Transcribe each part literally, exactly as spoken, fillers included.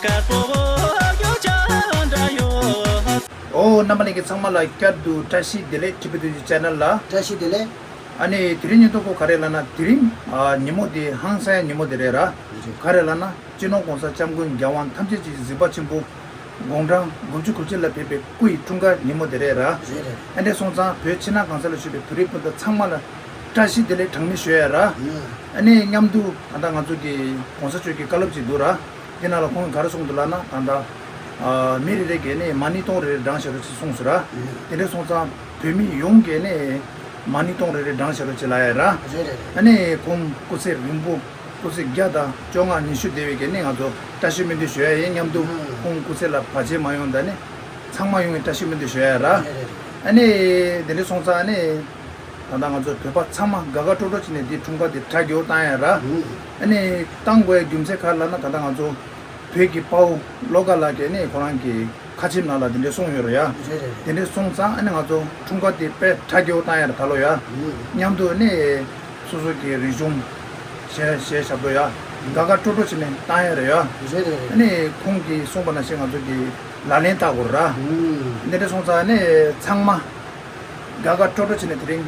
དཀར་པོ་བོ་ཡོ་ཅག་འདྲ་ཡོད། ཨོ། རྣམ་པ་ལྷན་རྒྱས་ཚང་མ་ལ་བསྐྱར་དུ་བཀྲ་ཤིས་བདེ་ལེགས། ཊི་བི་ཊུ་ཇི་ཆེ་ནལ་ལ། བཀྲ་ཤིས་བདེ་ལེགས། ཨ་ནི་དེ་རིང་ཉིན་ཐོ་གོ་ག་རེ་ལབ་ན། དེ་རིང་ཨ་ཉིན་མོ་དེ་ཧང་སང་ཉིན་མོ་དེ་རེད་ར། ག་རེ་ལབ་ན། སྤྱི་ནོར་༸གོང་ས་༸སྐྱབས་མགོན་རྒྱལ་དབང་ཐམས་ཅད་མཁྱེན་ཅིང་གཟིགས་པ་ཆེན་པོ་དགུང་གྲངས་དགུ་བཅུ་གོ་གཅིག་ལ་ཕེབས་པའི་སྐུ་ཡི་འཁྲུངས་སྐར་ཉིན་མོ་དེ་རེད་ར། རེད་རེད། ཨ་ནི་སོང་ཙང་བོད་ཕྱི་ནང་གང་ས་ལ་བཞུགས་པའི་བོད་རིགས་སྤུན་ཟླ་ཚང་མ་ལ་བཀྲ་ཤིས་བདེ་ལེགས་གྲངས་མེད་ཞུ་ཡ་ར། ཨ་ནི་མཉམ་དུ་ད་ལྟ་ང་ཚོ་གི་༸གོང་ས་མཆོག་གི་བཀའ་སློབ་ཅིག་འདུག་ར། འདི་ནང་ལ་ཁོང་གིས་ག་རེ་གསུངས་འདུག་ལབ་ན། ད་ལྟ་ཨ་མི་རེ་རེ་གིས་ནི་མ་ཎི་སྟོང་རེ་རེ་བགྲངས་བཞག་རོགས་ཅེས་གསུངས་སོང་ར། དེ་འདྲ་སོང་ཙང་བོད་མི་ཡོངས་ཀྱིས་ནི་མ་ཎི་སྟོང་རེ་རེ་བགྲངས་བཞག་རོགས་ཅེས་ལབ་ཡ་ར། རེད་རེད་རེད། ཨ་ནི་ཁོང་སྐུ་ཚེ་རིང་པོ། སྐུ་ཚེ་བརྒྱ་དང་བཅོ་ལྔ་ཉི་ཤུ་བདེ་བའི་གི་ནི་ང་ཚོ་བཀྲ་ཤིས་སྨོན་འདུན་ཞུ་ཡ་ཡིན། མཉམ་དུ་ཨ་ཁོང་སྐུ་ཚེ་ལ་བར་ཆད་མ་ཡོང་། ད་ནི་ཚང་མ་ཡོང་བའི་བཀྲ་ཤིས་སྨོན་འདུན་ཞུ་ཡ་ར། རེད་རེད་རེད། ཨ་ནི་དེ་འདྲ་སོང་ཙང་ནི་ད་ལྟ་ང་ཚོ་བོད་པ་ཚང་མ་དགའ་དགའ་སྤྲོ་སྤྲོ་བྱས་ནས་འདི་འཁྲུངས་སྐར་འདི་གྲ་རྒྱས་པོ་བཏང་ཡ་ར། ཨ་ནི་བཏང་དགོས་ཡ་རྒྱུ་མཚན་ག་རེ་ལབ་ན། ད་ལྟ་ང་ཚོ་བོད་ཀྱི་དཔའ་བོ་བློ་དགའ་ལགས་ཀྱིས་ནི་ཁོ་རང་གི་ཁ་ཆེམས་ནང་ལ་དེ་འདྲ་གསུངས་ཡོད་རེད་ཡ། རེད་རེད་རེད། དེ་འདྲ་སོང་ཙང་ཨ་ནི་ང་ཚོ་འཁྲུངས་སྐར་དེ་དཔེ་གྲ་རྒྱས་པོ་བཏང་ཡ་རེད། ད་ལོ་ཡ། ཨུ། མཉམ་དུ་ནི་སོ་སོ་གི་རིག་གཞུང་གཞས་གཞས་ཞབས་བྲོ་ཡ་དགའ་དགའ་སྤྲོ་སྤྲོ་བྱས་ནས་བཏང་ཡ་རེད་ཡ། རེད་རེད་རེད། ཨ་ནི་ཁོང་གིས་གསུངས་པ་ནང་བཞིན་ང་ཚོ་གི་ལག་ལེན་བསྟར་དགོས་རེད་ར། ཨུ། འདི་འདྲ་སོང་ཙང་ནི་ཚང་མ་དགའ་དགའ་སྤྲོ་སྤྲོ་བྱས་ནས་དེ་རིང་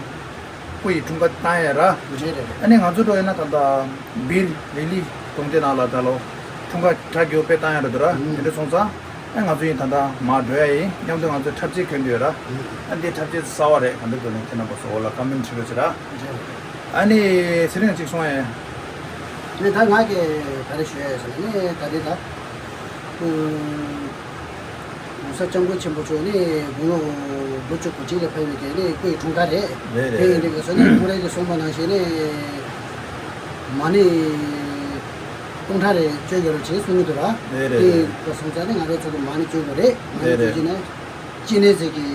སྐུ་ཡི་འཁྲུངས་སྐར་བཏང་ཡ་ར། རེད་རེད་རེད། ཨ་ནི་ང་ཚོ་འགྲོ་ཡིན་ན་ད་ལྟ་སྦིར་ལི་ལི་གྲོང་སྡེ་ནང་ལ་ད་ལོ་འཁྲུངས་སྐར་གྲ་རྒྱས་པོ་དཔེ་བཏང་ཡ་རེད་འདུག་ར། ཨུ། དེ་འདྲ་སོང་ཙང་ཨ་ང་ཚོ་ཡིན་ད་ལྟ་མར་འགྲོ་ཡ་ཡིན། མཉམ་དུ་ང་ཚོ་འཁྲབ་ཆས་གྱོན་འདོད་ར། ཨུ། ཨ་འདི་འཁྲབ་ཆས་གསར་བ་རེད། ག་འདྲ་འདུག་ལབ་ན་ཁྱེད་རྣམ་པ་ཚོ་འོག་ལ་ཀོ་མེན་བྲིས་རོགས་བྱེད་ར། རེད་རེད། ཨ་ནི་ཚེ་རིང་གཅིག་གསུང་ཡ། ཨ་ནི་ད་ང་གིས་ག་རེ་ཞུ་ཡ་ཡོད་ཟེར་ན་ནི་ད་རེས་ད། ཨུ། ༸གོང་ས་༸སྐྱབས་མགོན་ཆེན་པོ་མཆོག་ནི་དགུང་ལོ་དགུ་བཅུ་གོ་གཅིག་ལ་ཕེབས་པའི་གི་ནི་སྐུ་ཡི་འཁྲུངས་སྐར་རེད། རེད་རེད། དེ་ཡིན་དུས་སྐབས་སུ་ནི་ཁོང་རང་གིས་གསུངས་པ་ནང་བཞིན་ནི་མ་ཎི་སྟོང་ཕྲག་རེ་བཅོལ་དགོས་རེད་ཅེས་གསུང་གི་འདུག་ར། རེད་རེད། དེ་ཡིན་དུས་སྐབས་སུ་ནི་ང་རའི་ཚོགས་འདུ་མ་ཎི་བཅོལ་དགོས་རེད། མ་ཎི་བཅོལ་རྒྱུ་ནི་སྤྱན་རས་གཟིགས་ཀྱི་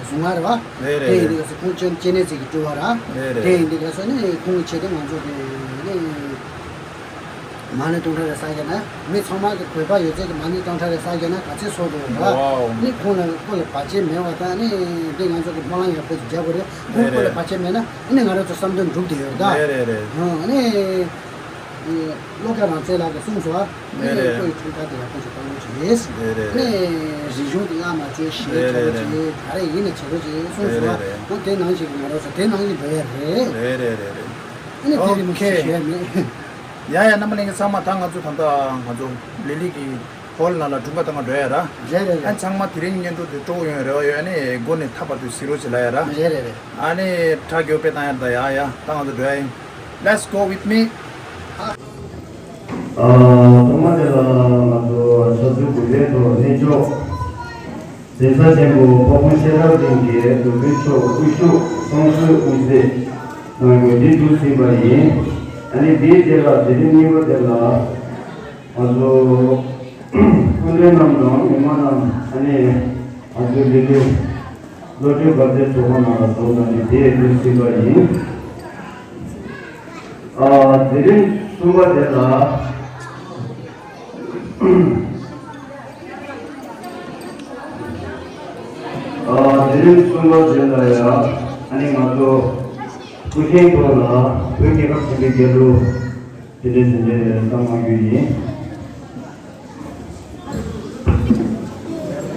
གཟུངས་སྔགས་རེད་བ། རེད་རེད། དེ་ཡིན་དུས་སྐབས་སུ་ཁོང་སྤྱན་སྤྱན་རས་གཟིགས་ཀྱི་སྤྲུལ་བ་ར། རེད་རེད། དེ་ཡིན་དུས་སྐབས་སུ་ནི་ཁོང་གི་ཆེད་དུ་ང་ཚོ་གི་ནི། མ་ཎི་སྟོང་ཕྲག་རེ་བསགས་རྒྱུ་ན། མི་ཚང་མ་གི་བོད་པ་ཡོད་ཚད་ཀྱི་མ་ཎི་སྟོང་ཕྲག་རེ་བསགས་རྒྱུ་ན་ག་ཚད་བསགས་འདུག་ར། ཝའོ། ནི་ཁོང་ལ་ཁོ་ལ་བར་ཆད་མེད་པ་དང་ནི། འདི་ང་ཚོ་གི་སྨོན་ལམ་ཡག་པོ་ཞིག་རྒྱག་དགོས་རེད། ཁོང་ཁོ་ལ་བར་ཆད་མེད་ན་ནི་ང་རང་ཚོ་བསམ་དོན་འགྲུབ་བསྡད་ཡོད་རེད་ད། རེད་རེད་རེད། ཨ་ནི་བློ་དགའ་རང་བཙན་ལགས་ཀྱིས་གསུངས་སོང་ཨ། ནི་རེད་རེད། ཁོ་ཡི་འཁྲུངས་སྐར་དེ་ཡག་པོ་ཞིག་གཏོང་རོགས་བྱེད། རེད་རེད་རེད། ནི་རིག་གཞུང་དེ་སྔ་མ་བཅོས་ཞེས་རེད་བྱ་རོགས་རེད་རེད། བྱེད། ག་རེ་ཡིན་ན་བྱེད་རོགས་བྱེད་གསུངས་སོང་ཨ། རེད་རེད་རེད། ཁོང་དེ་ནང་བཞིན་གི་ང་རང་ཚོ་དེ་ནང་བཞིན་འགྲོ་ཡ་རེད། རེད་རེད་རེད་རེད། ཨ་ནི་དེ་རིང་མི་ཤེས་ཞེས་མེད། ཡ་ཡ། རྣམ་པ་ལྷན་རྒྱས་ཚང་མ་ད་ང་ཚོ་ད་ལྟ་ང་ཚོ་ལི་ལི་གི་ཧོལ་ནང་ལ་སྒྲུང་ག་ད་ང་འགྲོ་ཡ་ར། རེད་རེད་རེད། ཨ་ཚང་མ་དེ་རིང་བརྙན་ཐུང་དེ་སྤྲོ་པོ་ཡོང་རེ་བ་ཡོད། ཨ་ནི་མགོ་ནས་མཐའ་བར་དུ་གཟིགས་རོགས་བྱེད་ལབ་ཡ་ར། རེད་རེད་རེད། ཨ་ནི་གྲ་རྒྱས་དཔེ་བཏང་ཡ་ར། ད་ཡ་ཡ་ད་ང་ཚོ་འགྲོ་ཡ་ཡིན། Let's go with me. ཨ་ཐོག་མ་དེ་ལ་ང་ཚོ་ཕྱག་ཚོད་དགུ་པའི་ཐོག་གནས་མཆོག་གདན་ས་ཆེན་པོ་འཕགས་བོད་ཤེས་རབ་གླིང་གི་མགོན་པོ་མཆོག་སྐུ་ཞབས་བསམ་གཟིགས་དབུ་མཛད་ནས་འགོ་འདྲེན་གྲུབ་ཟིན་པ་ཡིན། ཨ་ནི་དེའི་རྗེས་ལ་དེ་རིང་གཉིས་པ་དེ་ལ་ང་ཚོ་སྐུ་མགྲོན་རྣམས་དང་མི་མང་རྣམས། ཨ་ནི་ང་ཚོའི་ལི་ལི་བློ་གྲོས་དགའ་ཚལ་ཚོགས་ཁང་ནང་ལ་འཛོམས་ལ་ནི་དེ་གྲུབ་ཟིན་པ་ཡིན། ཨ་དེ་རིང་གསུམ་པ་དེ་ལ། ཨ་དེ་རིང་གསུམ་པ་དེ་ལ་ཡ། ཨ་ནི་ང་ཚོ་སྐུ་ཆེན་ཐོག་ལ་བོད་རྒྱལ་ཁབ་ཆེན་པོའི་རྒྱལ་གླུ་དེ་འདྲའི་དེ་འདྲའི་གཏོང་གནང་རྒྱུ་ཡིན།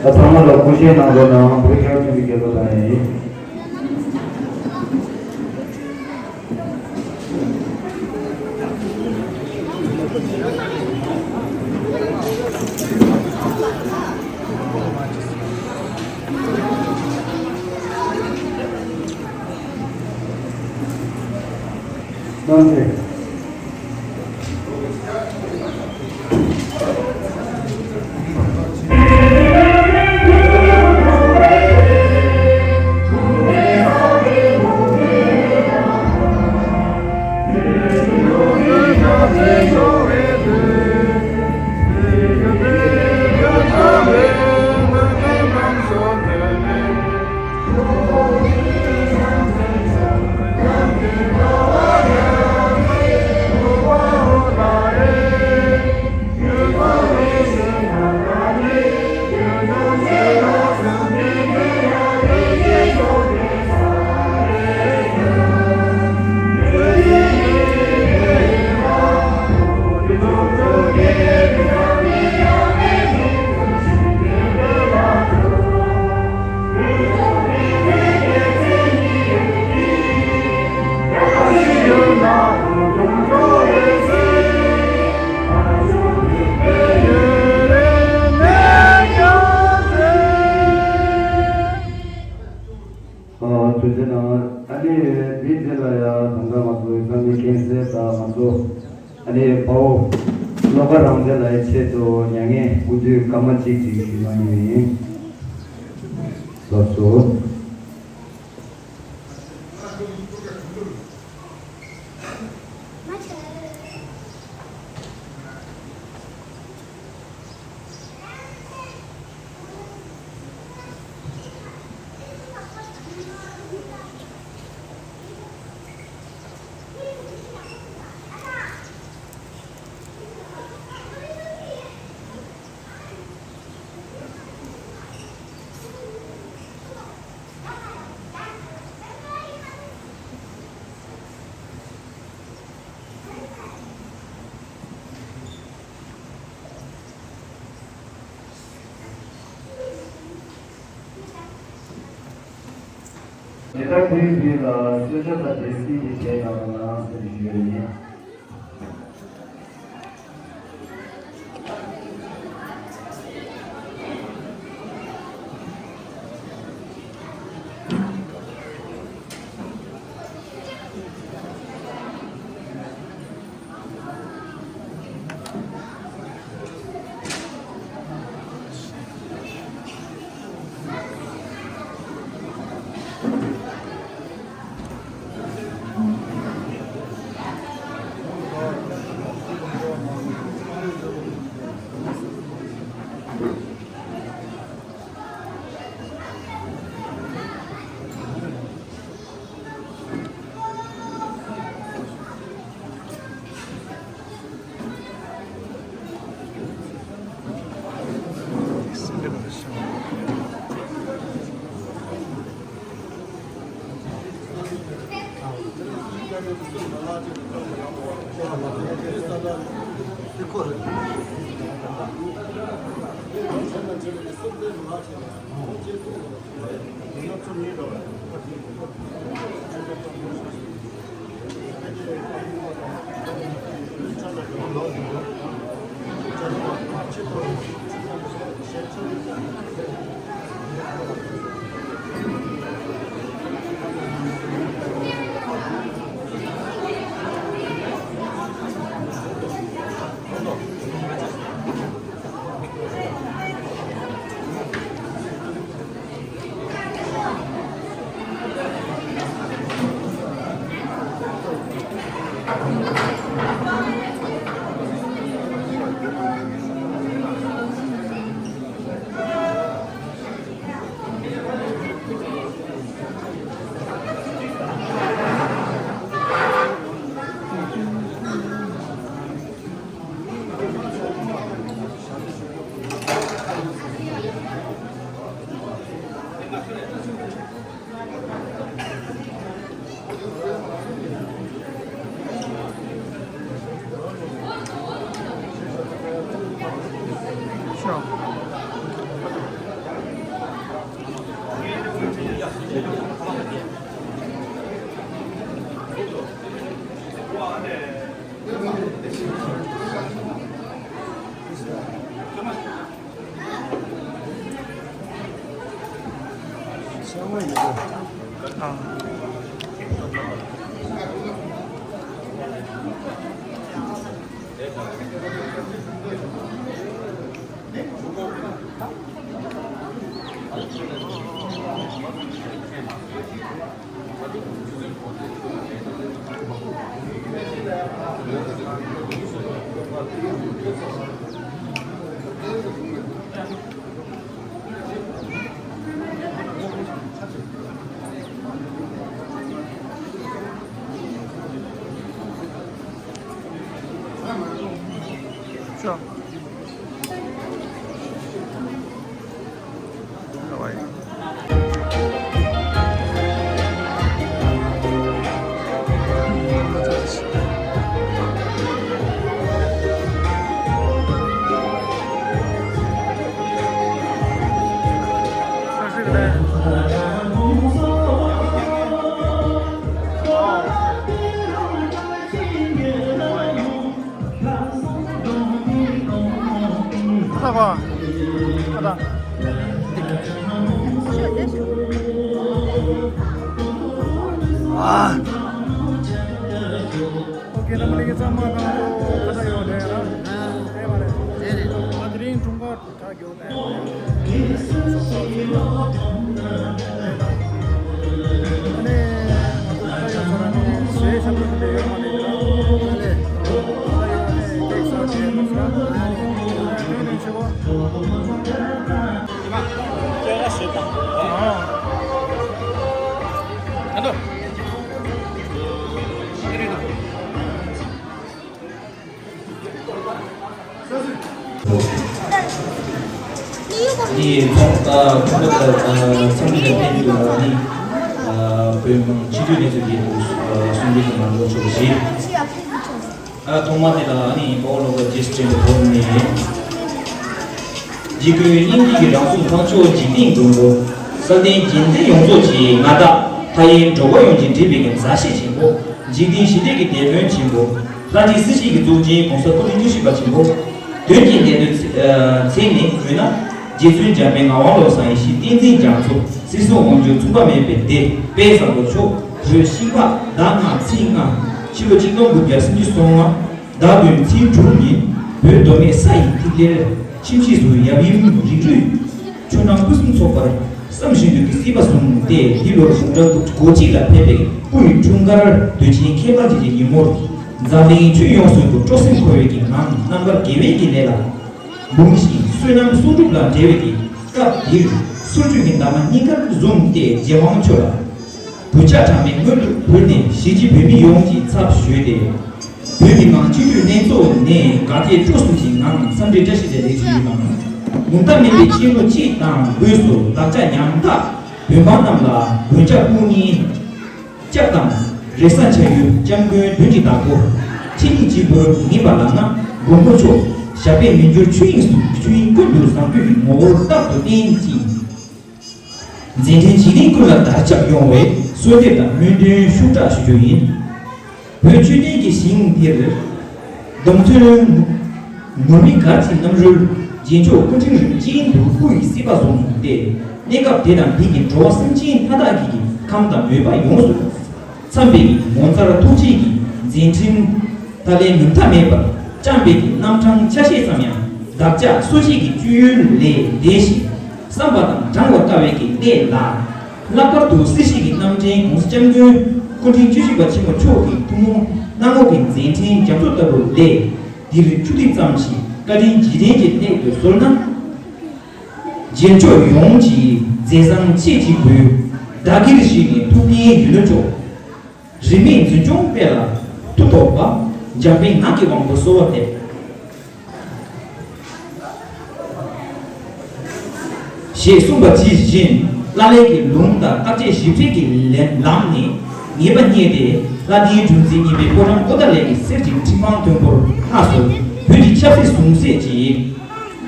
ད་ཚང་མ་ལ་སྐུ་ཆེན་གནང་རོགས་གནང་། བོད་རྒྱལ་ཁབ་ཆེན་པོའི་རྒྱལ་གླུ་གཏོང་ཡ་ཡིན། ད་ང་ཚོ་ཨ་ནི་དཔའ་བོ་བློ་དགའ་རང་བཙན་ལགས་ཀྱི་ཆེད་དུ་མྱ་ངན་སྐུ་དུས་སྐར་མ་གཅིག་ཅིག་ཞུ་གནང་རྒྱུ་ཡིན། ལགས་སོ། དེ་ལྟར་དེའི་རྗེས་ལ་གསོལ་ཇ་དང་འབྲས་སིལ་དེ་བྱས་གནང་རོགས་གནང་ཟེར་ཞུ་ཡ་ཡིན། ཨ། ཁྱེད་རང་ལ་ཡི་ཙམ་མ་དང་ཁ་ད་ཡོད་རེད་ར། ཨེ་མ་རེད། ཨ་དེ་རིང་འཁྲུངས་སྐར་གྲ་རྒྱུ་དེ། འདིའི་ཚོགས་ཨ་ཁོང་ཚོ་ཨ་འཚམས་འདྲི་དང་བསྟན་འཛིན་ལ་ནི་ཨ་བོད་མི་མང་སྤྱི་འཐུས་ལྷན་ཚོགས་ཀྱི་ཨ་གསུང་འདྲི་གནང་རོགས་ཞུ་བ་ཞིག་ཨ་ཐོག་མ་དེ་ལ་ཨ་ནི་དཔའ་བོ་བློ་དགའ་རྗེས་དྲན་པའི་ཐོག་ནས། འཇིགས་སྐུལ་སྙིང་རྗེ་གི་རང་གཟུགས་འཕགས་མཆོག་འཇིག་རྟེན་མགོན་པོ། བསམ་གཏན་རྒྱལ་མཚན་ཡོངས་རྫོགས་ཀྱི་མངའ་བདག་ལྷ་ཡི་འགྲོ་བ་ཡོངས་ཀྱི་སྒྲིབ་པའི་གི་མཛའ་བཤེས་ཆེན་པོ། འཇིག་རྟེན་ཞི་བདེ་གི་དེད་དཔོན་ཆེན་པོ། ལྷ་འབྲེལ་སྲིད་ཞིའི་གི་གཙུག་རྒྱན་གོང་ས་སྐུ་ཕྲེང་བཅུ་བཞི་པ་ཆེན་པོ། དོན་གྱི་གནད་དོན་ཚེ་ཨ་མཚན་ནས་བཀོད་ན། རྗེ་བཙུན་འཇམ་དཔལ་ངག་དབང་བློ་བཟང་ཡེ་ཤེས་བསྟན་འཛིན་རྒྱ་མཚོ། སྲིད་གསུམ་དབང་སྒྱུར་མཚུངས་པ་མེད་པའི་སྡེ་དཔལ་བཟང་པོ་མཆོག་བོད་ཤིང་ཕག་ཟླ་ལྔ་ཚེས་ལྔ། ཕྱི་ལོ་ཆིག་སྟོང་དགུ་བརྒྱ་སུམ་ཅུ་སོ་ལྔ། ཟླ་བདུན་ཚེས་དྲུག་ཉིན་བོད་མདོ་སྨད་ས་ཡི་ཐིག་ལེར་ཁྱིམ་གཞིས་སུ་ཡབ་ཡུམ་རིགས་རུས་ཆུང་འབྲིང་ཕུན་སུམ་ཚོགས་པར་བསམ་བཞིན་དུ་གི་སྲིད་པ་བཟུང་སྟེ། འདི་ལོར་དགུང་གྲངས་དགུ་བཅུ་གོ་གཅིག་ལ་ཕེབས་པའི་སྐུ་ཡི་འཁྲུངས་སྐར་དུས་ཆེན་ཁྱད་པར་ཅན་གྱི་ཉིན་མོར། འཛམ་གླིང་ཁྱོན་ཡོངས་སུ་སྤྲོ་སེམས་འཁོལ་བའི་གི་ངང་རྣམ་དཀར་དགེ་བའི་གི་ལས་ལ་འབུངས་ཤིང་བསོད་ནམས་གསོག་སྒྲུབ་ལ་བྲེལ་བའི་གི་སྐབས་འདིར། སོར་ཆུད་ཀྱི་འདབ་མ་གཉིས་ཀར་བཟུང་སྟེ་རྗེ་དབང་ཆོས་ལ། བོད་ཇ་གྲངས་མེད་སྔོན་དུ་བོར་ནས་གཞིས་བྱེས་བོད་མི་ཡོངས་ཀྱི་ཚབ་ཞུས་ཏེ། བོད་མི་མང་སྤྱི་འཐུས་ལྷན་ཚོགས་ནས་དགའ་དད་སྤྲོ་གསུམ་གྱི་ངང་འཚམས་འདྲི་བཀྲ་ཤིས་བདེ་ལེགས་ཞུས་གནང་། ལུང་དང་མིན་པའི་ཕྱི་ལོ་གཅིག་དང་སྒོས་སུ་བདག་ཅག་ཉམ་ཐག་བོད་འབངས་རྣམས་ལ་མགོན་སྐྱབས་དཔུང་གཉེན་སྐྱབས་དང་། རེ་ས་ཆ་ཡུལ་སྐྱབས་མགོན་བདུན་གྱི་བདག་པོ། ཆེ་ཉིད་གཅིག་པུར་ངེས་པ་ལགས་ན་མགོན་པོ་མཆོག་ཞབས་པད་མི་འགྱུར་ཆོས་དབྱིངས་སུ། ཆོས་དབྱིངས་ཀུན་ཏུ་བཟང་པོའི་ངོ་བོར་རྟག་ཏུ་བརྟན་ཅིང་། མཛད་འཕྲིན་འཇིག་རྟེན་ཀུན་ལ་དར་ཁྱབ་ཡོང་བའི་གསོལ་འདེབས་དང་སྨོན་འདུན་ཤུགས་དྲག་ཞུ་རྒྱུ་ཡིན། བོད་ཆོས་ལྡན་གྱི་ཞིང་འདིར། སྡོམ་བརྩོན་ངུར་སྨྲིག་གར་གྱི་རྣམ་རོལ། རྗེས་འཇུག་སྐུ་ཕྲེང་རིམ་བྱོན་དུ་སྐུ་ཡི་སྲིད་པ་བཟུང་སྟེ། གནས་སྐབས་དེ་དང་དེ་གའི་འགྲོ་བ་སེམས་ཅན་མཐའ་དག་གི་ཁམས་དང་མོས་པ་ཡོངས་སུ་འཚམ་པའི་ངོ་མཚར་ཐུགས་རྗེ་གི་མཛད་འཕྲིན་ད་ལན་ནུབ་མཐའ་མེད་པར་བསྐྱངས་པའི་རྣམ་གྲངས་ཆ་ཤས་ཙམ་ཡང་བདག་ཅག་སོ་སྐྱེ་གི་སྤྱོད་ཡུལ་ལས་འདས་ཤིང་། བསམ་པ་དང་བགྲང་བར་དཀའ་བའི་གནས་ལ། ལྷག་པར་དུ་སྲིད་ཞིའི་རྣམ་འདྲེན་གོང་ས་སྐྱབས་མགོན་སྐུ་ཕྲེང་བཅུ་བཞི་པ་ཆེན་པོ་མཆོག་གི་ཐུན་མོང་སྣང་ངོ་གི་མཛད་འཕྲིན་རྒྱ་མཚོ་ལྟ་བུ་ལས། འདིར་ཆུ་ཐིགས་ཙམ་ཞིག་བཀའ་དྲིན་རྗེས་དྲན་གྱི་སླད་དུ་གསོལ་ན། རྗེས་ཕྱོགས་ཡོངས་ཀྱི་མཛད་བཟང་ཆེ་གཅིག་པུའི། བདག་གིར་བཞེས་ནས་ཐུགས་ཕན་ཡུན་རིང་འགྱོ། རིས་མེད་འཛིན་སྐྱོང་སྤེལ་ལ་མཐུ་སྟོབས་པ། འཇམ་དཔལ་ངག་གི་དབང་པོ་གསོལ་བ་འདེབས། ཞེས་གསུངས་པ་ཇི་བཞིན་བླ་མའི་གི་ལུང་དང་བརྟག་དཔྱད་ཞིབ་འཚོལ་གྱི་ལམ་ནས་ངེས་པ་རྙེད་དེ། ལྷ་ལྡན་གྲུ་འཛིན་གཉིས་པའི་ཕོ་བྲང་པོ་ཏཱ་ལའི་གི་གསེར་གྱི་ཁྲི་འཕང་མཐོན་པོར་སྔར་སྲོལ་བོད་ཀྱི་ཆབ་སྲིད་ཟུང་ཟད་ཀྱི་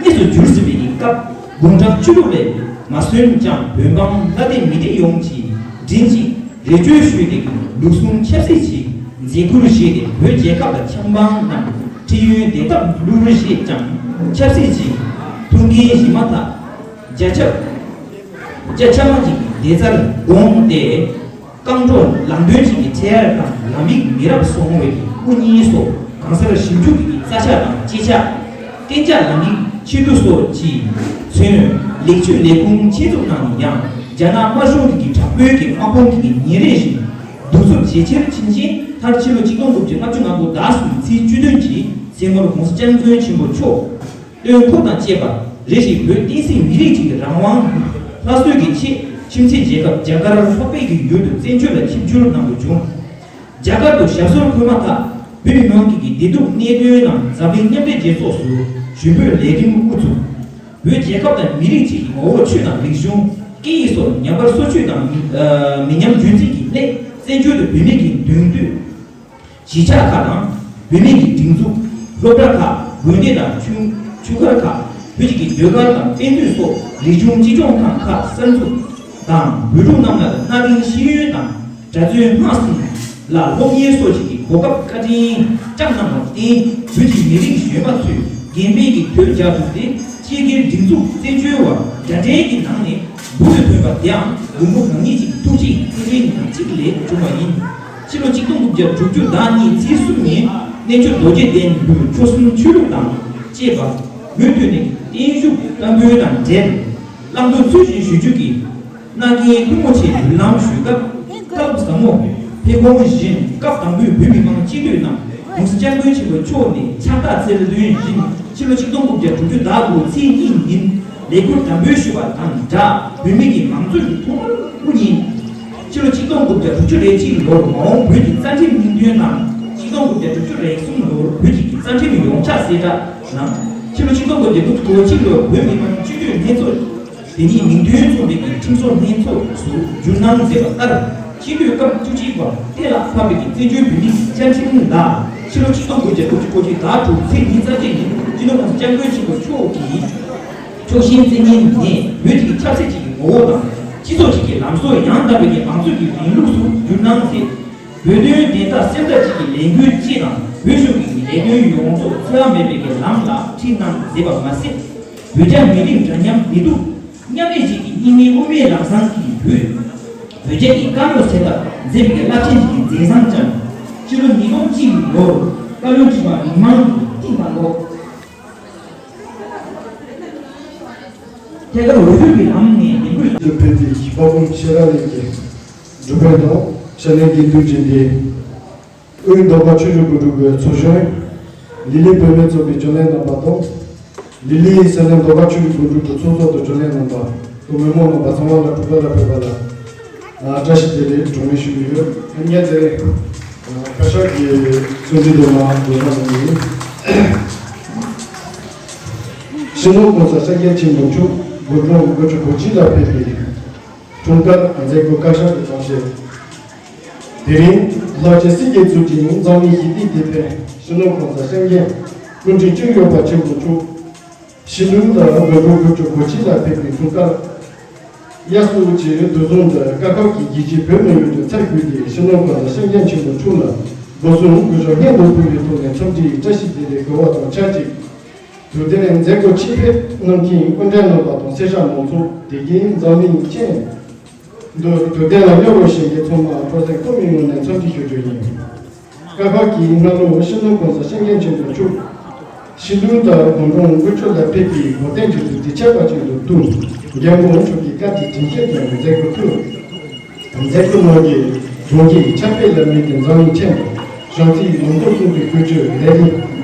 གནས་སུ་གྱུར་ཟིན་པའི་གི་སྐབས། དགུང་གྲངས་བཅུ་དྲུག་ལས་མ་སོན་ཀྱང་བོད་འབངས་ལྷ་སྡེ་མི་སྡེ་ཡོངས་ཀྱིས་མགྲིན་གཅིག་རེ་བཅོལ་ཞུས་ཏེ། ལུགས་ཟུང་ཆབ་སྲིད་ཀྱི་མཛད་ཁུར་བཞེས་ཏེ། བོད་རྒྱལ་ཁབ་ལ་ཆབ་འབངས་རྣམས་ཁྲིད་ཡོན་དེ་ལྟར་བསླུ་བར་བཞེས་ཀྱང་། ཆབ་སྲིད་ཀྱི་ཐུགས་འགན་བཞེས་མ་ཐག་རྒྱ་ཆབ་རྒྱ་ཆབ་མ་གི་བདེ་རྩར་དགོངས་ཏེ། རྐང་བྲོ་ལམ་སྟོན་བྱེད་ཀྱི་འཕྲེད་དང་ལམ་ཡིག་མི་རབས་སོ་བརྒྱད་ཀྱི་དབུ་བརྙེས་སོགས་གང་སར་ཞིབ་འཇུག་གི་རྩ་ཆག་དང་བཅད་ཆག་གཏན་འཇགས་ལམ་ཡིག་ཕྱིར་བསྡུ་སོགས་ཀྱིས་མཚོན། ལེགས་བཅོས་ལས་ཁུངས་ཆེད་འཛུགས་གནང་ཡང་། རྒྱ་ནག་དམར་གཞུང་གི་དྲག་པོའི་གི་དམག་དཔུང་གི་ཉིན་རེ་བཞིན་གདུག་རྩུབ་ཇེ་ཆེར་ཕྱིན་རྗེས། མཐར་ཕྱི་ལོ་ཆིག་སྟོང་དགུ་བརྒྱ་ལྔ་བཅུ་ང་དགུ་ཟླ་གསུམ་ཚེས་བཅུ་བདུན་གྱི་མཚན་མོར་གོང་ས་སྐྱབས་མགོན་ཆེན་པོ་མཆོག་བློན་ཁོག་དང་བཅས་པ་རེ་ཞིག་བོད་བསྟན་སྲིད་མི་རིགས་ཀྱི་རང་དབང་སླར་གསོའི་གི་ཆེད་ཁྱིམ་མཚེས་རྒྱལ་ཁབ་རྒྱ་གར་ལྷོ་པའི་གི་ཡུལ་དུ་བཙན་བྱོལ་ལ་ཆིབས་བསྒྱུར་གནང་དགོས་བྱུང་། རྒྱ་གར་དུ་ཞབས་སོར་འཁོད་མ་ཐག་བོད་མི་མང་གི་གི་བདེ་སྡུག་གནད་དོན་ནང་འཛམ་གླིང་མཉམ་འབྲེལ་རྒྱལ་ཚོགས་སུ་ཞུ་འབོད་ལས་རིམ་དབུ་བཙུགས། བོད་རྒྱལ་ཁབ་དང་མི་རིགས་ཀྱི་ངོ་བོ་ཆོས་དང་རིག་གཞུང་སྐད་ཡིག་སོགས་ཉམས་པར་སོར་ཆུད་དང་མི་ཨ་མི་ཉམས་རྒྱུན་འཛིན་གྱི་སླད། བཙན་བྱོལ་དུ་བོད་མི་གི་མདུན་སྐྱོད་གཞིས་ཆགས་ཁག་དང་། བོད་མི་གི་སྒྲིག་འཛུགས། སློབ་གྲྭ་ཁག། དགོན་སྡེ་དང་ཆུ་ཆུ་སྒར་ཁག། བོད་ཀྱི་ཟློས་གར་དང་དཔེ་མཛོད་སོགས་རིག་གཞུང་གཅེས་སྐྱོང་ཁང་ཁག་གསར་འཛུགས་དང་། བོད་ཕྲུག་རྣམས་ལ་གནའ་དེང་ཤེས་ཡོན་དང་། གྲྭ་བཙུན་སྔགས་གསུམ་ལ་སློབ་གཉེར་སོགས་ཀྱི་གོ་སྐབས་བཀའ་དྲིན་བསྐྱངས་གནང་བར་བརྟེན། བོད་ཀྱི་མི་རིགས་གཞོན་པ་ཚོས་དགེ་འཕེལ་གྱི་དོད་རྒྱག་ཐུབ་སྟེ། སྤྱི་སྒེར་སྒྲིག་འཛུགས་བཙན་བྱོལ་བ་འདྲ་འདྲའི་གི་ནང་ནས་འབུར་དུ་ཐོན་པ་དེའང་མགོན་པོ་གང་ཉིད་ཀྱི་ཐུགས་རྗེ་བཀའ་དྲིན་ནང་གཅིག་ལས་བྱུང་བ་ཡིན། ཕྱི་ལོ་ཆིག་སྟོང་དགུ་བརྒྱ་དྲུག་ཅུ་ཟླ་གཉིས་ཚེས་གསུམ་ཉིན་རྣལ་འབྱོར་རྡོ་རྗེ་གདན་དུ་ཆོལ་གསུམ་ཆོས་ལུགས་དང་བཅས་པ་མུ་མཐུད་ནས་བརྟན་བཞུགས་བསྟར་འབུལ་དང་འབྲེལ། བླང་དོར་ཚུལ་བཞིན་ཞུ་རྒྱུ་གི་མནའ་གན་ཐུ་མོ་ཆེ་མདུན་ལམ་ཞུས་སྐབས། སྐབས་ཟབ་མོ་ཕེབས་དགོངས་བཞིན་སྐབས་དང་པོའི་བོད་མི་མང་སྤྱི་འཐུས་རྣམས་༸གོང་ས་༸སྐྱབས་མགོན་ཆེན་པོ་མཆོག་ནས་ཕྱག་རྟགས་སྩལ་དོན་བཞིན་ཕྱི་ལོ་ཆིག་སྟོང་དགུ་བརྒྱ་དྲུག་ཅུ་ཟླ་དགུ་ཚེས་གཉིས་ཉིན་ལས་འཁུར་དམ་འབུལ་ཞུས་པ་དང་སྦྲགས། བོད་མི་གི་མང་གཙོ་གི་ཐོག་མར་སྐུ་ཉིད་ཕྱི་ལོ་ཆིག་སྟོང་དགུ་བརྒྱ་དྲུག་ཅུ་རེ་གཅིག་ལོར་མ་འོངས་བོད་ཀྱི་རྩ་ཁྲིམས་སྙིང་དོན་དང་། ཆིག་སྟོང་དགུ་བརྒྱ་དྲུག་ཅུ་རེ་གསུམ་ལོར་བོད་ཀྱི་རྩ་ཁྲིམས་ཡོངས་ཁྱབ་གསལ་བསྒྲགས་གནང་། ཕྱི་ལོ་ཆིག་སྟོང་དགུ་བརྒྱ་དགུ་བཅུ་གོ་གཅིག་ལོར་བོད་མི་མང་སྤྱི་འཐུས་ལྷན་ཚོགས་དེ་ཉིད་མིང་དོན་མཚུངས་པའི་ཁྲིམས་བཟོ་ལྷན་ཚོགས་སུ་བསྒྱུར་གནང་མཛད་པ་ལྟར། སྤྱི་འཐུས་སྐབས་བཅུ་གཅིག་པ་ཏེ་ལ་ཕབ་པའི་བཙན་བྱོལ་བོད་མིའི་བཅའ་ཁྲིམས་ལ་ཕྱི་ལོ་ཆིག་སྟོང་དགུ་བརྒྱ་དྲུག་ཅུ་གོ་གཅིག་ཟླ་དྲུག་ཚེས་ཉི་ཤུ་རྩ་གཅིག་ཉིན་སྤྱི་ནོར་༸གོང་ས་༸སྐྱབས་མགོན་ཆེན་པོ་མཆོག་གིས་ཕྱོགས་ཞེན་བཙན་གཉིས་ནས་བོད་ཀྱི་ཆབ་སྲིད་ཀྱི་ངོ་བོ་དང་། སྤྱི་ཚོགས་ཀྱི་ལམ་སྲོལ་ཡང་དག་པའི་མང་གཙོ་གི་རིང་ལུགས་སུ་བསྒྱུར་གནང་མཛད། བོད་དོན་བདེན་མཐའ་གསལ་ཐག་ཅིག་གི་ལས་འགུལ་སྤྱི་དང་བོད་གཞུང་གི་ལས་དོན་ཡོངས་རྫོགས་འཚེ་བ་མེད་པའི་ལམ་ལ་ཁྲིད་གནང་མཛད་པ་མ་ཟད། བོད་རྒྱ་མི་རིགས་འདྲ་མཉམ་མི་སྡུག་མཉམ་མེད་ཅིག་གི་གཉིས་སྨན་དབུ་མའི་ལམ་བཟང་གི་བོད། བོད་རྒྱ་གི་དཀའ་རྙོག་སེལ་ཐབས་མཛད་པའི་རླབས་ཆེན་གྱི་མཛད་བཟང་ཅན། ཕྱི་ལོ་ཉིས་སྟོང་གཅིག་ལོར་བཀའ་བློན་ཁྲི་པ་མི་མང་གི་ཐེངས་དང་པོ། ཐད་ཀར་འོས་བསྡུ་གི་ལམ་ནས་འདེམས་བསྐོ། དུ་ཕེབས་པའི་དཔའ་བོ་ཤེས་རབ་གླིང་གི་སྒྲུབ་དཔོན་དང་ཕྱག་ལེན་དགེ་འདུན་དྲན་པའི་དབུས་མདོ་ཁམས་ཆོས་བརྒྱུད་སྒོ་དྲུག་གི་ཚོགས་གཞོན། ལི་ལི་བུད་མེད་ཚོགས་པའི་བརྒྱུད་ལས་རྣམ་པ་དང་། ལི་ལི་ས་གནས་མདོ་ཁམས་ཆོས་བརྒྱུད་སྒོ་དྲུག་གི་ཚོགས་གཙོ་དང་བརྒྱུད་ལས་རྣམ་པ། སྐུ་མི་མང་རྣམ་པ་ཚང་མ་ལ་གྲུབ་པ་ལ་ཕེབས་པ་ལ། ཨ། བཀྲ་ཤིས་བདེ་ལེགས་གྲངས་མེད་ཞུ་གི་ཡོད། ཨ་ནི་དེ་རིང་བཀའ་ཤག་གི་གསུང་འཕྲིན་དུ་མ་འགོ་བཟང་གནང་ཡིན། སྤྱི་ནོར་༸གོང་ས་༸སྐྱབས་མགོན་ཆེན་པོ་མཆོག་དགུང་གྲངས་དགུ་བཅུ་གོ་གཅིག་ལ་ཕེབས་པའི་འཁྲུངས་སྐར་མཛད་སྒོ་བཀའ་ཤག་གིས་གཙང་བཤད། དེ་རིང་ལྷག་བཅས་སྲིད་སྐྱོང་གཙོས་ཀྱི་འཛམ་གླིང་ཞི་བདེའི་དེད་དཔོན་སྤྱི་ནོར་༸གོང་ས་༸སྐྱབས་མགོན་སྐུ་ཕྲེང་བཅུ་བཞི་པ་ཆེན་པོ་མཆོག་ཕྱི་ལུགས་ལ་དགུང་གྲངས་དགུ་བཅུ་གོ་གཅིག་ལ་ཕེབས་པའི་འཁྲུངས་སྐར། དབྱར་གསོལ་གྱི་དུས་བཟང་འདིར་སྐབས་བབ་ཀྱི་རྒྱལ་སྤྱིའི་བོད་མི་ཡོངས་ཀྱི་ཚབ་ཞུས་ཏེ་སྤྱི་ནོར་༸གོང་ས་༸སྐྱབས་མགོན་ཆེན་པོ་མཆོག་ལ་སྒོ་གསུམ་གུས་ཕྱག་སྔོན་དུ་ཕུལ་བའི་ཐོག་ནས་འཚམས་འདྲིའི་བཀྲ་ཤིས་བདེ་ལེགས་ཞུ་བ་དང་ཆབས་ཅིག་དུས་དེར་མཛད་སྒོ་ཆེད་ཕེབས་གནང་མཁན་སྐུ་མགྲོན་རྣམ་པ་དང་སེར་སྐྱ་མང་ཚོགས། དེ་གའི་འཛམ་གླིང་ཅན་དུ་དུས་དེ་ལ་གཡོ་རོགས་བྱེད་མཁན་ཚང་མ་སྤྲོ་སེམས་སྤོབས་པའི་ངང་ནས་འཚམས་འདྲི་ཞུ་རྒྱུ་ཡིན། སྐབས་བབ་ཀྱི་སྔ་ལོ་སྤྱི་ནོར་༸གོང་ས་༸སྐྱབས་མགོན་ཆེན་པོ་མཆོག་ཕྱི་ལུགས་དང་དགུང་གྲངས་དགུ་བཅུ་ལ་ཕེབས་པའི་གོ་སྟོན་གྱི་དུས་ཚིགས་ཁྱད་པར་ཅན་དུ་བསྟུན། མགོན་པོ་མཆོག་གི་བཀའ་དྲིན་དྲན་ཤེས་དང་མཛད་སྒོ་ཕུལ། མཛད་སྒོ་ནང་གི་གཞུང་གི་ཕྱག་དཔེ་ལ་དམིགས་ཏེ་འཛམ་གླིང་ཆེན་པོ་བྱང་རྩེའི་ལུང་སྟོང་གསུང་གི་ཀུན་སྤྱོད་ལས་རིམ།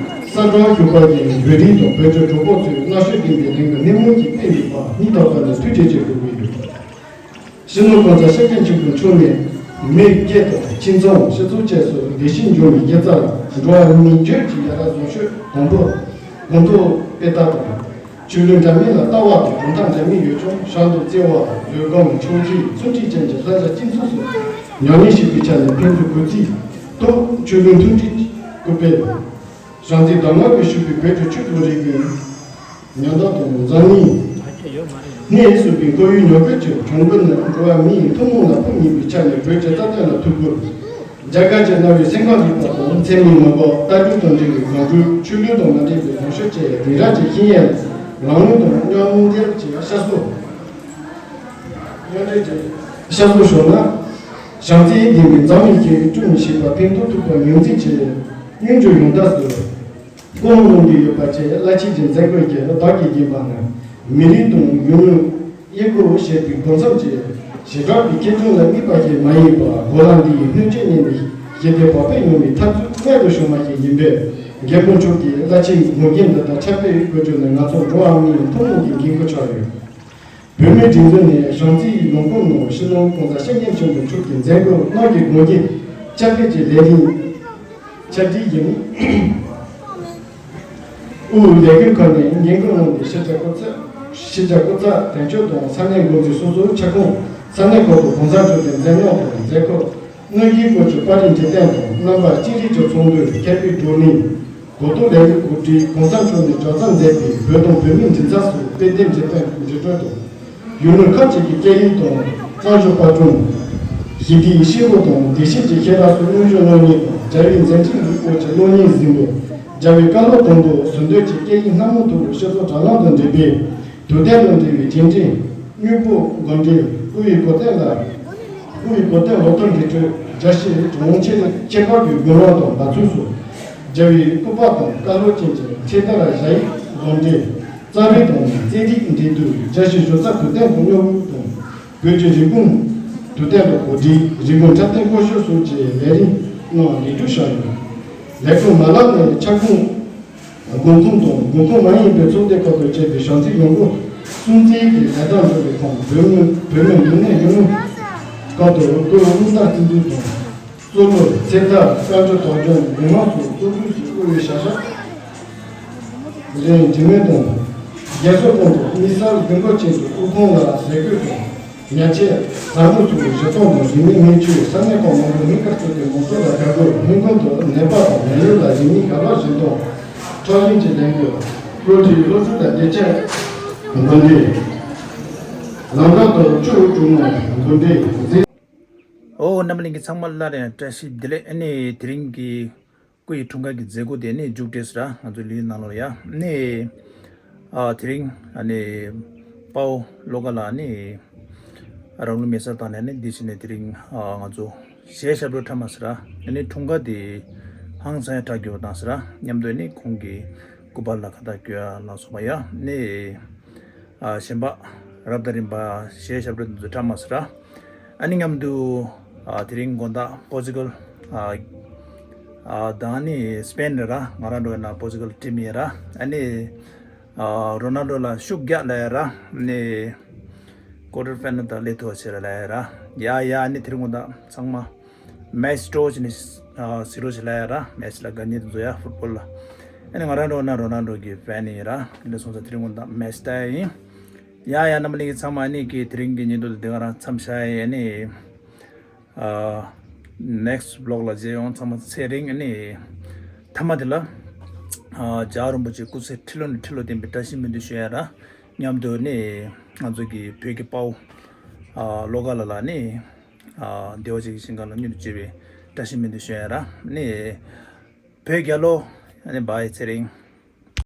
གསར་སྒྲོག་ཞུ་བ་ཡི་བོད་རིགས་དང་བོད་ཀྱི་གྲོགས་པོ་ཚོས་སྔར་ཤོས་ལྡན་པའི་ལས་འགུལ་སྣེ་མོ་གཅིག་སྤེལ་ཡོད་པ་སྙིང་ཐག་པ་ནས་ཐུགས་རྗེ་ཆེ་ཞུ་གི་ཡོད། སྤྱི་ནོར་༸གོང་ས་༸སྐྱབས་མགོན་ཆེན་པོ་མཆོག་ནས་མི་སྐྱེ་དང་ཁྱིམ་ཚང་སྤྱི་ཚོགས་བཅས་སུ་བདེ་སྐྱིད་འབྱུང་བའི་དགེ་རྩ་འགྲོ་བ་མིའི་རྒྱུད་ཀྱི་ཡར་ར་བཟང་སྤྱོད་དང་པོ་གོང་དུ་སྤེལ་ཐབས་དང་། ཆོས་ལུགས་འདྲ་མིན་ལ་ལྟ་བ་དང་གྲུབ་མཐའ་འདྲ་མིན་ཡོད་ཀྱང་ཤར་ནུབ་བརྩེ་བ་བཟོད་སྒོམ་ཕྱོགས་བཞི་མཚོན་བྲིས་ཅན་གྱི་ལྷ་བྲག་སྤྱི་ཚོགས་སུ་ཉམས་ལེན་བྱེད་པའི་ཆ་ནས་ཕན་ཚུན་གུས་བརྩིའི་ཐོག་ཆོས་ལུགས་མཐུན་སྒྲིལ་སྐུལ་སྤེལ། བྱང་རྩེ་གདམས་ངག་གིས་ཕྱུག་པའི་བོད་ཀྱི་ཆོས་ལུགས་རིག་གཞུང་ཉམས་རྟོགས་དང་འཛམ་གླིང་གནས་སུ་པའི་ཁོར་ཡུག་ཉམས་རྒུད་ཀྱི་གྱོང་གུན་ནི་འགྲོ་བ་མིའི་ཐུན་མོང་ལ་ཕོག་ངེས་པའི་ཆ་ནས་བོད་ཀྱི་རྩ་དོན་ལ་ཐུགས་ཁུར། རྒྱ་གར་གྱི་གནའ་བོའི་སེམས་ཁམས་རིག་པ་དང་མཚན་མའི་ངོ་བོ་ལྟ་གྲུབ་དང་འབྲེལ་བའི་གོམ་བགྲོད། ཆོས་ལུགས་དང་མ་འབྲེལ་བའི་གོམས་ཤུགས་བཅས་དེང་རབས་ཀྱི་ཤེས་ཡོན་ལམ་ལུགས་དང་མཉམ་འདྲེས་ཀྱི་བཤད་སྲོལ། མཉམ་འདྲེས་ཀྱི་བཤད་སྲོལ་ཤོར་ན། བྱང་རྩེའི་ལྡན་པའི་འཛམ་གླིང་ཁྱེད་སྐྱོང་བྱེད་པ་ཕན་ཐོགས་ཐུབ་པ་ངོས་འཛིན་གྱིས་སྙན་བརྒྱུད་ཡོངས་གྲགས་སུ། སྐུ་ངོ་གནང་གི་ཡོད་པ་བཅས་རླབས་ཆེན་གྱི་མཛད་སྒོ་ཡི་བདག་གིས་བརྒྱན་པ་ནི་མི་རིགས་དང་ཡུལ་དངོས་དབྱེ་སྒོ་བྱེད་པའི་སྒོ་མཚམས་ཀྱི་བྱེ་བྲག་པའི་ཁེ་གྲགས་ལ་དམིགས་པ་ཞིག་མ་ཡིན་པར་གོ་ལ་འདིའི་སྣོད་བཅུད་ཉིད་ནས་ཞི་བདེ་བག་ཕེབས་ཡོང་བའི་འཐབ་རྩོད་རྨད་དུ་བྱུང་བ་ཞིག་ཡིན་པས། མགོན་པོ་མཆོག་གི་རླབས་ཆེན་ངོ་རྒོལ་འདི་དག་ཁྱབ་སྤེལ་དགོས་རྒྱུ་ནི་ང་ཚོ་འགྲོ་བ་མིའི་ཐུན་མོང་གི་འགན་ཁུར་ཆགས་ཡོད། བོད་མིའི་སྒྲིག་འཛུགས་ནས་བྱང་རྩེའི་ལུང་ཁུག་ནང་སྤྱི་ནོར་༸གོང་ས་༸སྐྱབས་མགོན་ཆེན་པོ་མཆོག་གི་མཛད་སྒོ་རྣམས་ཀྱི་དགོངས་རྒྱན་ཁྱབ་སྤེལ་གྱི་ལས་རིམ་ཆ་སྒྲིག་ཡིན། དབུས་ལས་འགུལ་ཁག་ནས་འགན་འཁུར་གནང་སྟེ་གཞིས་ཆགས་སྐུ་ཚབ། གཞིས་ཆགས་སྐུ་ཚབ་དོན་གཅོད་དང་ས་གནས་འགོ་འཛིན་སོ་སོའི་ཁྱབ་ཁོངས་ས་གནས་ཁག་ཏུ་གོང་ས་མཆོག་གི་མཛད་རྣམ་དང་མཛད་སྒོ། དངོས་གཞིའི་སྐོར་གྱི་པར་རིས་འབྲི་སྟོན་དང་རྣམ་པ་གཅིག་སྒྲིལ་གྱི་ཚོགས་འདུའི་མཁས་པའི་བགྲོ་གླེང་། གོ་རྟོགས་ལས་རིགས་གོ་སྒྲིག། གོང་ས་མཆོག་ནས་གྲྭ་ཚང་མཛད་པའི་བོད་དང་བོད་མིའི་མགྲིན་ཚབ་སོགས་དཔེ་དེབ་འབྲི་སྟོན་འབྲི་སྤྲོད་དང་། ཡུལ་ལུང་ཁག་ཅིག་གི་སྐད་ཡིག་དང་གཙང་བཞུགས་པར་སྐྲུན། ཞི་བདེའི་སྐྱེས་བུ་དང་བདེ་སྐྱིད་ཀྱི་ཤེས་རབ་སོགས་དངོས་བརྗོད་གློག་བརྙན་དང་རྒྱལ་བའི་མཛད་འཕྲིན་གྱི་སྐོར་གྱི་གློག་བརྙན་གཟིགས་འབུལ། རྒྱལ་བའི་བཀའ་སློབ་དང་པོ་ཟུར་འདོན་གྱི་སྐད་ཡིག་སྣ་མང་ཐོག་སྤྱི་ཚོགས་དྲ་ལམ་དང་འབྲེལ་བའི། དུས་དེབ་དང་འབྲེལ་བའི་རྒྱས་འབྲིང་། དངོས་པོ་མགོ་འདྲེན། བསྐུར་བའི་གོ་སྟོན་ལ། ཁོང་གི་གོ་སྟོན་སློབ་ཐོན་འགྲན་བསྡུར་རྒྱ་ཆེའི་གྲོང་ཁྱེར་ཁྱད་པར་གྱི་དགོན་པ་དང་ལ་ཚུགས་སུ་རྒྱལ་བའི་སྐུ་པར་དང་བཀའ་སློབ་ཅན་གྱི་ཁྲི་དར་ཞལ་ཡིག་འཛོམས་འདྲའི་རྩ་བའི་དང་རྩེད་རིགས་འགྲན་བསྡུར། རྒྱ་ཆེའི་ཞོལ་རྩ་བོད་དོན་གོ་རྙོག་དང་བོད་ཀྱི་རིག་གཞུང་དུས་དེབ་ལ་གོ་སྒྲིག་རིག་གཞུང་འཁྲབ་སྟོན་སྐོར་ཞིབ་སོགས་ཀྱི་ལས་རིམ་ནང་ལས་སྒྲུབ་བྱས་ཡོད། ལས་ཁུངས་མ་ལག་ནས་ཁྱབ་ཁོངས་དགོན་ཁུངས་དང་དགོན་ཁུངས་མ་ཡིན་པའི་ཚོགས་སྡེ་ཁག་ཏུ་སྐྱེས་པའི་བྱང་རྩེ་ཡོང་སྒོ་སྲུང་བརྩིའི་ལས་གྲྭ་འཛུགས་པའི་ཁོངས་བོད་མི་བོད་མི་འབྱུང་གནས་ཡོང་སྐབས་དུ་སྐུ་ལུས་རླུང་རྟ་རྩེད་འཛིན་དང་གཙོ་ལོ་ཚེ་ཐར་བཀའ་འགྱུར་དོགས་འཇོམས་མདུན་ལམ་སོགས་གཙོ་བོའི་ཞིག་དབུ་བའི་ཞྭ་ཤ་རེད། འབྲི་མེད་དང་རྒྱལ་ཚོགས་ཁོངས་སུ་དམིགས་བསལ་དགོན་པ་ཅན་གྱི་དབུ་ཁུངས་ལ་ཟས་གོས་དང་ཉལ་ཆས་ཟ་འབྲུ་སོགས་གཞི་གྲོང་དང་རིག་གནས་སྨན་བཅོས་ས་གནས་ཁག་མང་པོའི་མི་དཀར་གཙོས་པའི་མང་ཚོགས་ལ་དགའ་དགོས་སྔོན་ཁོང་དུ་ནད་པ་དང་ནད་ཡམས་ལ་རིག་གནས་ག་པར་བྱིན་དང་འཕྲོག་བཞིན་གྱི་ལས་འགུལ་བློ་གྲོས་བློ་གསལ་དང་བདེ་ཆེན་དགོན་སྡེ་ལམ་བྲག་ཏུ་བཅུ་དྲུག་མོ་དགོན་སྡེ་འཛིན། ཨོ་རྣམ་པ་ལྷན་རྒྱས་ཚང་མ་སླར་ཡང་བཀྲ་ཤིས་བདེ་ལེགས། ཨ་ནི་དེ་རིང་གི་སྐུ་ཡི་འཁྲུངས་སྐར་གྱི་མཛད་སྒོ་དེ་ནི་མཇུག་སྒྲིལ་སོང་ར། ང་ཚོ་ལི་ནང་ལོགས་ཡ་ནི་ཨ་དེ་རིང་ཨ་ནི་དཔའ་བོ་བློ་དགའ་ལགས་ནི་རང་ལུས་མེ་སྲེག་བཏང་ནས་ནི་འདི་ཕྱི་ནས་དེ་རིང་ཨ་ང་ཚོ་གཞས་ཞབས་བྲོ་འཁྲབ་མ་སོང་ར། ཨ་ནི་འཁྲུངས་སྐར་དེ་ཧང་སང་ཡ་འཁྲབ་རྒྱུ་བ་དང་སོང་ར། མཉམ་དུ་ནི་ཁོང་གི་སྐུ་པར་ལ་ཁ་བཏགས་བཀོད་ཡ་ལ་སོགས་པ་ཡ་ནི་ཨ་གཞན་པ་རབ་དང་རིམ་པ་གཞས་ཞབས་བྲོ་འདི་ཚོ་འཁྲབ་མ་སོང་ར། ཨ་ནི་མཉམ་དུ་ཨ་དེ་རིང་དགོང་དག་པོར་ཅུ་གལ་ཨ་ཨ་དང་ནི་སི་པེན་རེད་ར། ང་རང་འགྲོ་ན་པོར་ཅུ་གལ་ཊིམ་ཡིན་ར། ཨ་ནི་ཨ་རོ་ནལ་ཌོ་ལ་ཤུགས་རྒྱག་ལ་ཡ་ར། ཨ་ནི་ཀོ་ཊར་ཕའི་ནལ་དང་སླེབས་ཐུབ་པ་བྱེད་ར་ལ་ཡ་ར། ཡ་ཡ་ཨ་ནི་དེ་རིང་དགོང་དག་ཚང་མ་མེ་ཆི་སྤྲོ་བྱས་ནས་ཨ་གཟིགས་རོགས་བྱེད་ལ་ཡ་ར། མེ་ཆི་ལ་དགའ་ཉེ་དུ་འཛོ་ཡ་ཕུཊ་བོལ་ལ། ཨ་ནི་ང་རང་འགྲོ་ན་རོ་ནལ་ཌོ་གི་ཕེན་ཡིན་ར། དེ་འདྲ་སོང་ཙང་དེ་རིང་དགོང་དག་མེ་ཆི་ལྟ་ཡ་ཡིན། ཡ་ཡ་རྣམ་པ་ལྷན་རྒྱས་ཚང་མ་ཨ་ནི་གི་དེ་རིང་གི་ཉིན་ཐོ་དེ་ག་རང་མཚམས་བཞག་ཡིན། ཨ་ནི་ཨ་ནེག་སི་ཊི་བི་ལོག་ལ་མཇལ་ཡོང་། ཚང་མ་ཚེ་རིང་། ཨ་ནི་མཐའ་མ་དེ་ལ་ཨ་རྒྱལ་བ་རིན་པོ་ཆེ་སྐུ་ཚེ་ཁྲི་ལོ་ནས་ཁྲི་ལོ་བརྟན་པའི་བཀྲ་ཤིས་སྨོན་འདུན་ཞུ་ཡ་ར། མཉམ་དུ་ནི་ང་ཚོ་གི་བོད་ཀྱི་དཔའ་བོ་ཨ་བློ་དགའ་ལགས་ལ་ནི་ཨ་བདེ་བ་ཅན་གྱི་ཞིང་ཁམས་ལ་མྱུར་དུ་སྐྱེ་བའི་བཀྲ་ཤིས་སྨོན་འདུན་ཞུ་ཡ་ར། ནི་བོད་རྒྱལ་ལོ། ཨ་ནི་བའི་ཚེ་རིང་།